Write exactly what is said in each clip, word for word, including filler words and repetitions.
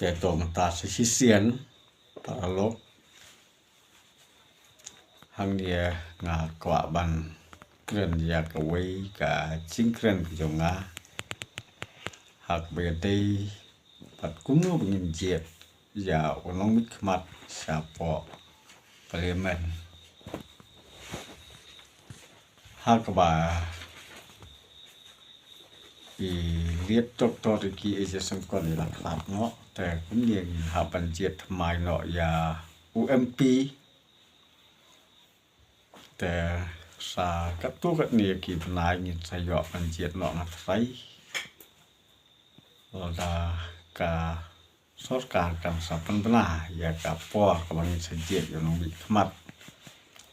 Te to mynta sa shisien, paralok, hangne nga kwah ban kren ïa kawei ka jingkren ka jong nga, ha kaba ïadei bad kumno ba ngin jied ïa u nongmihkhmat shapoh Parliament. Ha kaba i liat Doktor Ricky A J Syngkon i la khlad noh, te kumne ngin hap ban jied thymmai noh ïa u M P. Te sa katto katne ki bnai ngin sa ïoh ban jied noh nga trai. Lada ka sorkar kan sa pynbna ïa ka por kaba ngin sa jied ïa u nongmihkhmat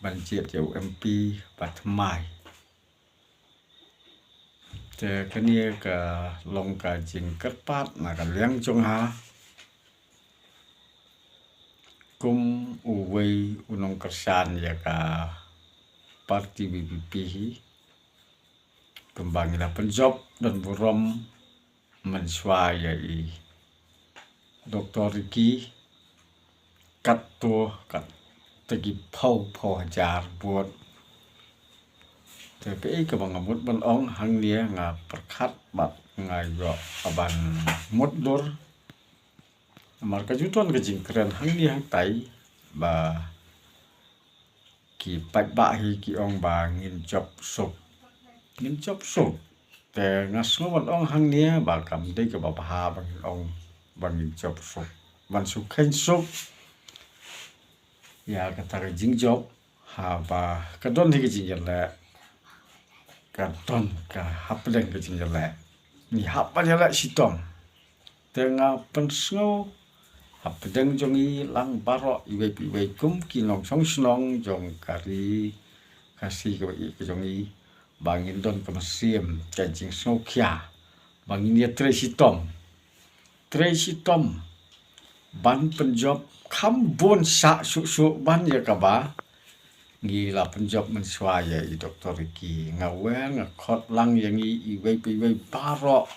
ban jied ïa u M P ba thymmai. Te kane ka long ka jingkyrpad na ka liang jong nga kum uwei u nongkyrshan ïa ka party V P P hi, kumba ngi la pynjop don burom mynshuwa ïa i Doktor Ricky, katto katne ki phew phew hajar vote. Te kaei kaba nga mut ban ong hangne, nga pyrkhat bad nga ïoh ban mutdur. Namar ka ju don ka jingkren hangne hangtai ba ki paidbah hi ki ong ba ngin jop suk. Ngin jop suk. Te nga sngew ban ong hangne ba kam dei kaba bha ba ngin ong ba ngin jop suk. Ban shu kheiñ suk ïa kata ka jingjop, haba ka don hi ka jingïaleh, ka don ka hapdeng ka jingïaleh, ngi hap ban ïaleh shitom. Te nga pynsngew hapdeng jong ngi lang baroh iwei pa iwei kum ki nongshong shnong jong ka ri Khasi kaba ïeit ka jong ngi, ba ngin don ka mynsiem ka jingsngewkhia ba ngin ïatrei shitom. Trei shitom ban pynjop kham bun shah shuh shuh ban ïa kaba ngi la pynjop mynshuwa ïa i Doktor Ricky. Nga wer nga khot lang ïa ngi iwei pa iwei baroh,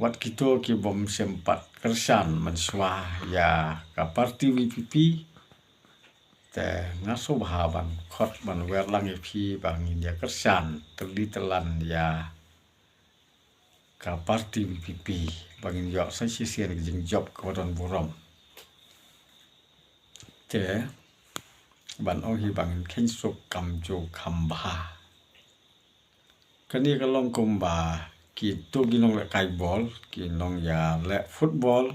wat kito ki bym shym pat kyrshan mynshuwa ïa ka party V P P. Te nga sngewbha ban khot ban wer lang ïa phi ba ngin ïa kyrshan tylli tylan ïa ka party V P P ba ngin ïoh sa shisien ka jingjop kaba don burom. Te ban ong hi ba ngin kheiñ suk kam ju kham bha. Kane ka long kumba kito ki nonglehkai bol, ki nongïaleh football,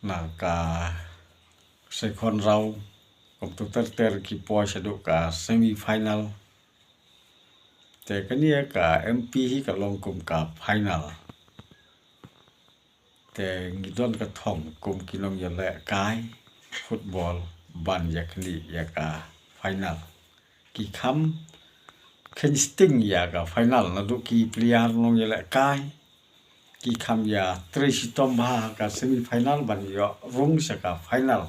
na ka Saikhonraw, kumto ter ter ki poi shaduh ka semi final. Te kane ka M P hi ka long kum ka final. Te ngi don ka thong kum ki nongïalehkai football ban ïa khlieh ïa ka final. Ki kham kheiñ sting ïa ka final, naduh ki player nongïalehkai ki kham ïatrei shitom bha ha ka semi final ban ïoh rung sha ka final.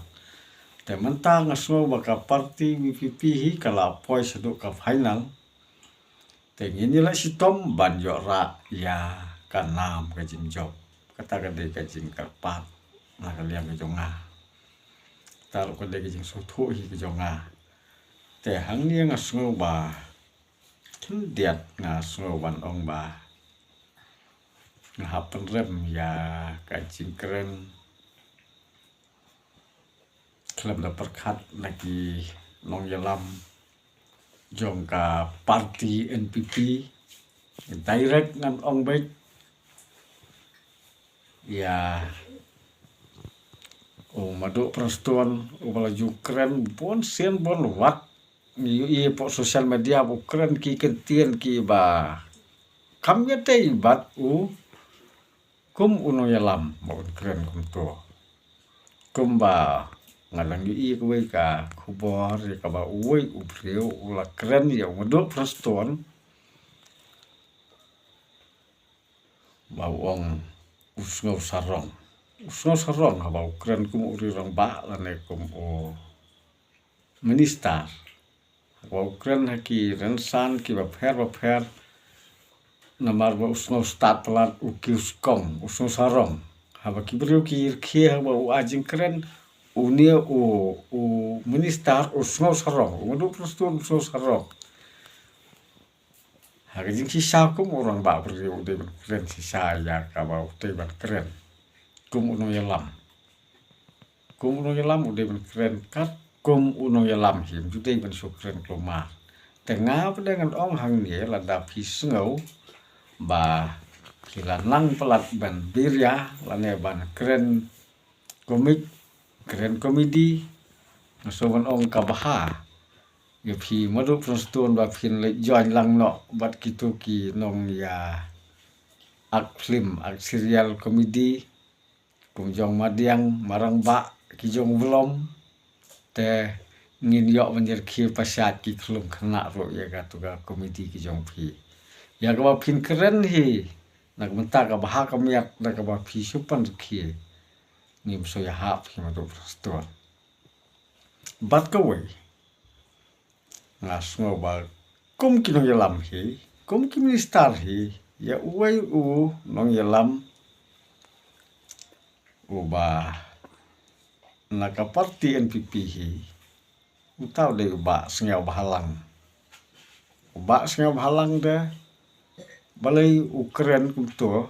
Te mynta nga sngew ba ka party V P P hi ka la poi shaduh ka final. Te ngin ïaleh shitom ban ïoh rah ïa ka nam ka jingjop. Kata ka dei ka jingkyrpad na ka liang ka jong nga. Kata ruh ka dei ka jingsngewthuh hi ka jong nga. Te hangne nga sngew ba khyndiat nga sngew ban ong ba nga hap pynrem ïa ka jingkren khlem da pyrkhat na ki nongïalam jong ka party N P P. Direct ngan ong beit ïa u Maduh Prestone uba la ju kren bun sien bun wat. Ngi ïohi hapoh social media ba u kren ki kyntien kiba kham ïadei bad u kum u nongïalam ba un kren kumto. Kumba nga dang ïohi kawei ka khubor ïa kaba uwei u briew u la kren ïa u Maduh Prestone ba u ong u sngew sarong. U sngew sarong haba u kren kum u ri rangbah lane kum u minister. Haba u kren ha ki rynsan kiba pher ba pher, Namar ba u sngewstad palat u kiew skong, u sngewsarong. Haba ki briew ki rkhie haba u ai jingkren, une u, u minister u sngewsarong, u Madu Prestone u sngewsarong. Ha ka jingshisha kum u rangbah briew u dei ban kren shisha ïa kaba u dei ban kren kum u nongïalam. Kum u nongïalam u dei ban kren katkum u nongïalam hi, ym dei ban shu kren kulmar. Te nga pat ngan ong hangne, lada phi sngew ba phi la nang palat ban biria lane ban kren komik, kren komedi, nga shu ban ong ka bha ïa phi Madu Prestone ba phin leit join lang noh bad kito ki nongïa act film, act serial komedi kum jong Madiang, Marangbah, ki jong Vlom. Te ngin ïoh ban ïarkhie pyrshah ki khlum khynnah ruh ïa kato ka komedi ki jong phi. Ïa kaba phin kren hi na ka bynta ka bha ka miat na kaba phi shu pynrkhie. Ngim shu ïahap hi Madu Prestone. Bad kawei, nga sngew ba kum ki nongïalam hi, kum ki minister hi, ïa uwei u nongïalam uba na ka party N P P hi, uta u dei u Bah Sniawbhalang. U Bah Sniawbhalang de, balei u kren kumto,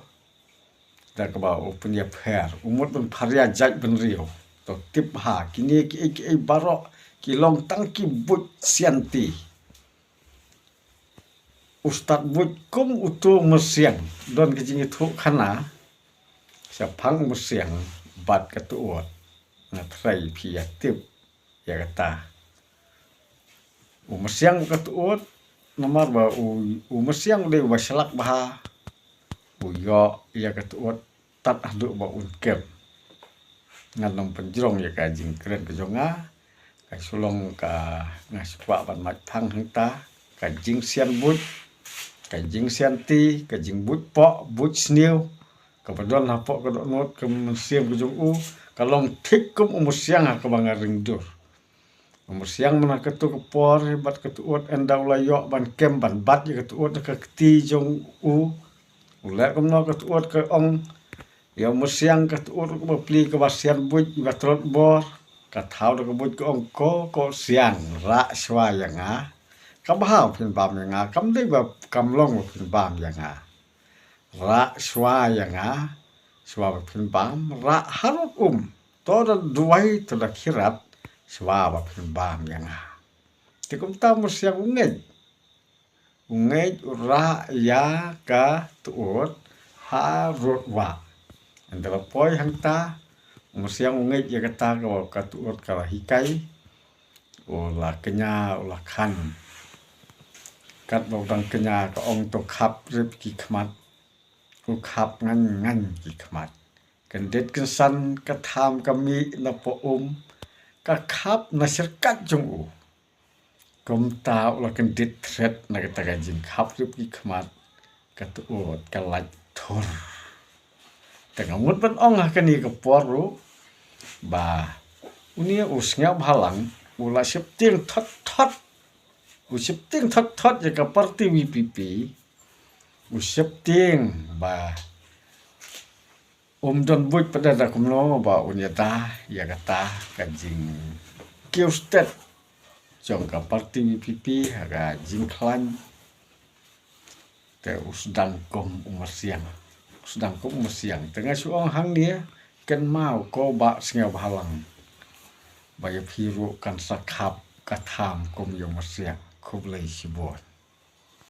da kaba u pynïapher, u mut ban pharia jaitbynriew. To tip bha, kine kiei kiei baroh ki long tang ki buit sianti. U stad buit kum uto u Myrsiang, don ka jingïathuhkhana shaphang u Myrsiang bad ka Tuot. Nga thrang phi ïa tip ïa kata. U Myrsiang bad ka Tuot, namar ba u, u Myrsiang u dei uba shlak bha, u ïoh ïa ka Tuot tad haduh ba un kem. Ngan ym pynjrong ïa ka jingkren ka jong nga, ka shu long ka, nga shu kwah ban mad thang hangta, ka jingsian buit, ka jingsianti, ka jingbuit poh, buit sniew, kaba don hapoh ka dohnud ka mynsiem ka jong u, ka long thik kum u Myrsiang ha kaba nga ring dur. U Myrsiang mynta kato ka por bad ka Tuot ynda u la ïoh ban kem ban bat ïa ka Tuot da ka kti jong u. U leh kumno ka Tuot ka ong ïa u Myrsiang, ka Tuot ruh kaba pli kaba sian buit iba tlot bor. Ka thaw da ka buit ka ong ko, ko Siang, rah shuwa ïa nga. Ka bha ba phin bam ïa nga, kam dei ba kam long ba phin bam ïa nga. Rah shuwa ïa nga, shuwa ba phin bam, rah harud um. To da duwai, to da khyrhat, shuwa ba phin bam ïa nga. Te kumta u Myrsiang u ngeit. U ngeit u rah ïa ka Tuot harud wah. Ynda la poi hangta, u Myrsiang u ngeit ïa kata kaba ka Tuot ka la hikai. U la kñia, u la khan. Katba u dang kñia ka ong to khap rip ki khmat. U khap ngan ngan ki khmat. Kyndit kynsan ka tham ka mih na poh um. Ka khap na syrkat jong u. Kumta u la kyndit thret na kata ka jingkhap rip ki khmat. Ka Tuot ka lait thur. Te nga mut ban ong ha kane ka por ruh ba une u Sniawbhalang u la sheptieng thot thot. U sheptieng thot thot ïa ka party V P P. U sheptieng ba um don buit pat da kumno ba un ïada ïa kata ka jingkiew stet jong ka party V P P ha ka jingkhlaiñ. Te u sdang kum u Myrsiang. U sdang kum u Myrsiang. Te nga shu ong hangne, kynmaw ko Bah Sniawbhalang. Ba ïa phi ruh kan sa khap ka tham kum ïa u Myrsiang. Khublei shibun.